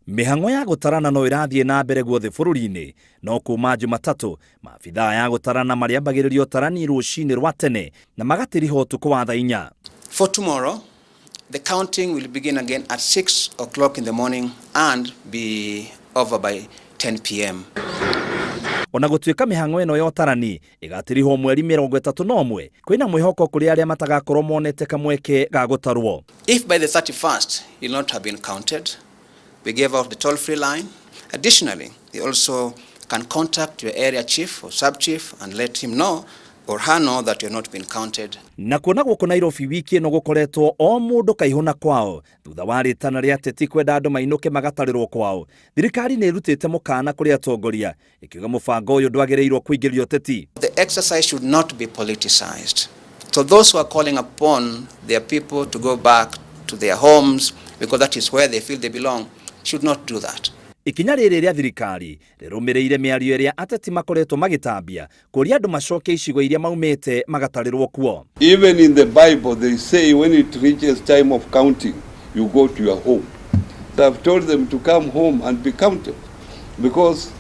Mĩhang'o ya gũtarana no ĩrathiĩ na mbere guothe bũrũri-inĩ, no kuma Jumatatũ, maabithaa ya gũtarana marĩambagĩrĩria ũtarani rũcinĩ rwa tene na magatiriha ũtukũ wa thaa inya. For tomorrow, the counting will begin again at 6 o'clock in the morning and be over by 10 p.m. Ona gũtuĩka mĩhang'o ĩno ya ũtarani ĩgatirihwo mweri 31, kwĩna mwĩhoko kũrĩ arĩa matagakorwo monete kamweke ga gũtarwo. If by the 31st you'll not have been counted, we gave out the toll-free line. Additionally, you also can contact your area chief or sub-chief and let him know or her know that you've not been counted. Na kuona gũkũ Nairobi wiki ĩno gũkoretwo o mũndũ kaihũ na kwao thutha wa rĩtana rĩa ateti kwenda andũ mainũke magatarĩrwo kwao, thirikari nĩ ĩrutĩte mũkana kũrĩ atongoria ĩkiuga mũbango ũyũ ndwagĩrĩirwo kũingĩrio ũteti. The exercise should not be politicized. So those who are calling upon their people to go back to their homes because that is where they feel they belong should not do that. Ikinya rĩrĩ rĩa thirikari rĩrũmĩrĩire mĩario ĩrĩa ateti makoretwo magĩtambia kũria andũ macoke icigo iria maumĩte magatarĩrwo kuo. Even in the Bible, they say when it reaches time of counting, you go to your home. So I've told them to come home and be counted because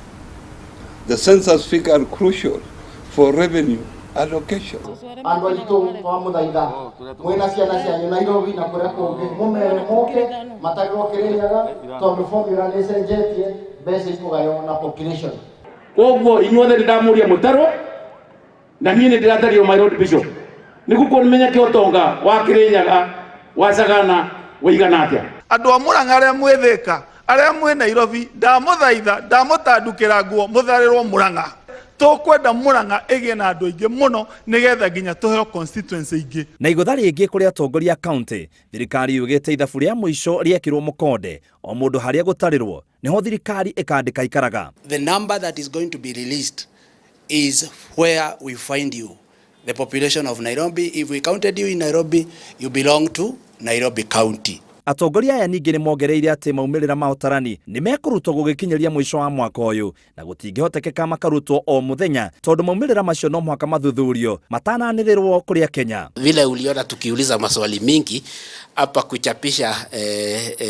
the census figure are crucial for revenue allocation. Andũ aitũ, twamũthaitha mwĩna ciana cianyu Nairobi na kũrĩa kũngĩ, mũmere moke matarĩrwo Kĩrĩnyaga, tondũ formula nĩ ĩcenjetie, mbeca ikũgaywo na population. Koguo inyuothe nĩ ndamũria mũtarwo, na niĩ nĩ ndĩratarirwo my Lord Bishop nĩguo kũmenya kĩotonga wa Kĩrĩnyaga wa Sagana wĩigana atĩa. Andũ a Murang'a arĩa mwĩ Thĩka, arĩa mwĩ Nairobi, ndamũthaitha, ndamũtandukĩra nguo, mũtharĩrwo Murang'a. Tũkwenda Murang'a ĩgĩe na andũ aingĩ mũno nĩgetha nginya tũheo constituency ingĩ. Na igũtha rĩngĩ kũrĩ atongoria a kaunti, thirikari yugĩte ithabu rĩa mũico rĩekĩrwo mũkonde o mũndũ harĩa gũtarĩrwo nĩho thirikari ĩkandĩka ikaraga. The number that is going to be released is where we find you. The population of Nairobi, if we counted you in Nairobi, you belong to Nairobi County. Atongoria aya ningĩ nĩ mongereire atĩ maumĩrĩra ma ũtarani nĩ mekũrutwo gũgĩkinyĩria mũico wa mwaka ũyũ, na gũtingĩhotekeka makarutwo o mũthenya tondũ maumĩrĩra macio no mũhaka mathuthurio matananĩrĩrwo kũrĩ Kenya. Vile uliona tukiuliza maswali mingi hapa, kuchapisha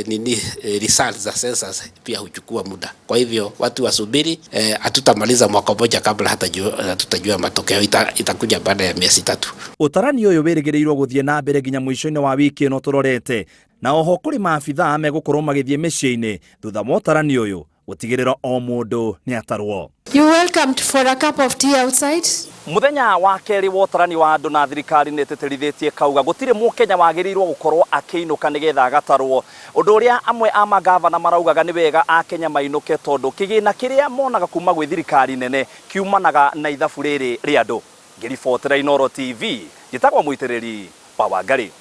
nini results za census pia huchukua muda. Kwa hivyo watu wasubiri, hatutamaliza mwaka mmoja kabla hatutajua matokeo, itakuja baada ya miezi 3. Ũtarani ũyũ wĩrĩgĩrĩirwo gũthiĩ na mbere nginya mũico-inĩ wa wiki ĩno tũrorete, na oho kũrĩ maabithaa megũkorwo magĩthiĩ mĩciĩ-inĩ thutha wa ũtarani ũyũ gũtigĩrĩra o mũndũ nĩ atarwo. You welcomed for a cup of tea outside. Mũthenya wa kerĩ wa ũtarani wa andũ, na thirikari nĩ ĩtĩtĩrithĩtie kauga gũtirĩ mũkenya wagĩrĩirwo gũkorwo akĩinũka nĩgetha agatarwo, ũndũ ũrĩa amwe a magavana maraugaga nĩ wega akenya mainũke tondũ kĩgĩna kĩrĩa monaga kuma gwĩ thirikari nene kiumanaga na ithabu rĩrĩ rĩa andũ. Ngĩribotera Inooro TV, njĩtagwo Mũitĩrĩri wa Wangari.